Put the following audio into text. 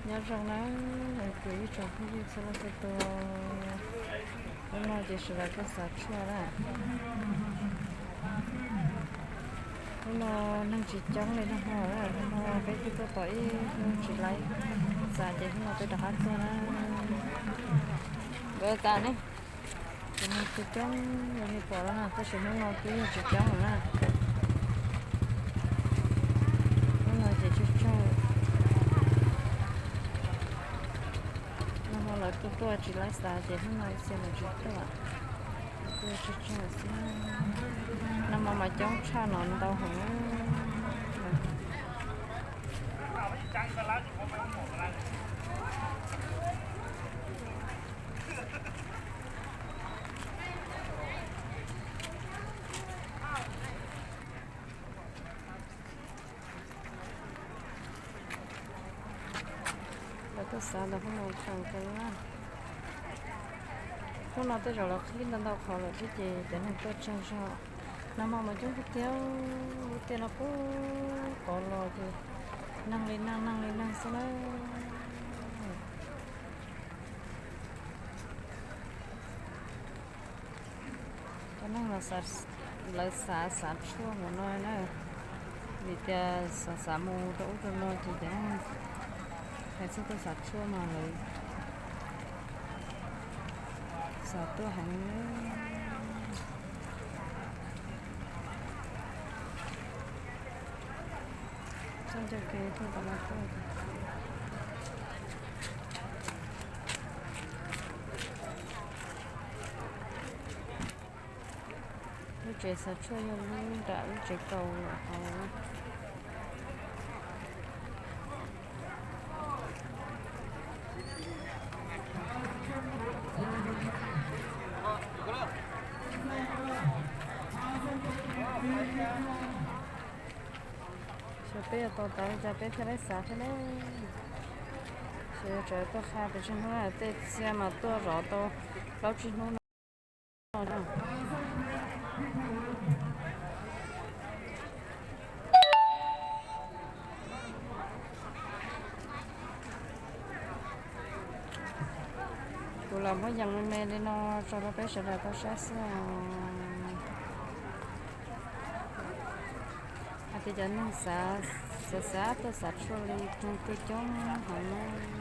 Nyob zoo na, kwv tij tsoom phooj ywg txhua leej txhua tus, hnub no ces sawv daws tuaj xav tshuaj na. Hnub no neeg tsis coob li, hnub no, hnub no peb twb tuaj tau ib hnub tsis laib xav ces hnub no peb rov qab tuaj na. Nkawd tas ne, ces neeg tsis coob li pom no na, tab sis hnub no twb yeej tsis coob lawm na. Hnub no ces tsawg tsawg, hnub no lawv tuaj tuaj tsis laib xav ces hnub no ib txhia lawv tsis tuaj, tuaj tsawg tsawg xwb. Nag hmo mas coob tshaj no ntau heev. Lawv tuaj xav ntawm hnub no tshaj kawg. Hnub no tej zaum lawv qhib ntau ntau qhov lawm thiab ces cov neeg tuaj tsawg zog. Nag hmo mas coob tiag tiag, lub tiaj no puag tod los ces neeg li neeg, neeg li neeg xwb na. Cov neeg los lawv xav xav tshuaj mus no na, vim tias xav xav mus rau ub rau no ces cov neeg hais txog tuaj xav tshuaj mas lawv xav tuaj heev. Txoj ncauj ke tuaj tom no tuaj. Lub tsev xav tshuaj yog lub nram lub tsev kaus hauv. Xyov peb yuav tau tas li cas peb thiaj laib xav thiab ne. Xyov yuav tsum tuaj qha pes tsawg hnub na, tej txhia mas tuaj zov tau plaub tsib hnub no. Kuv los muab yees me me li no tso rau peb sawv daws tau saib xwb os. Hais tias cov neeg xav xav xav tuaj xav tshuaj li neeg tuaj coob heev na.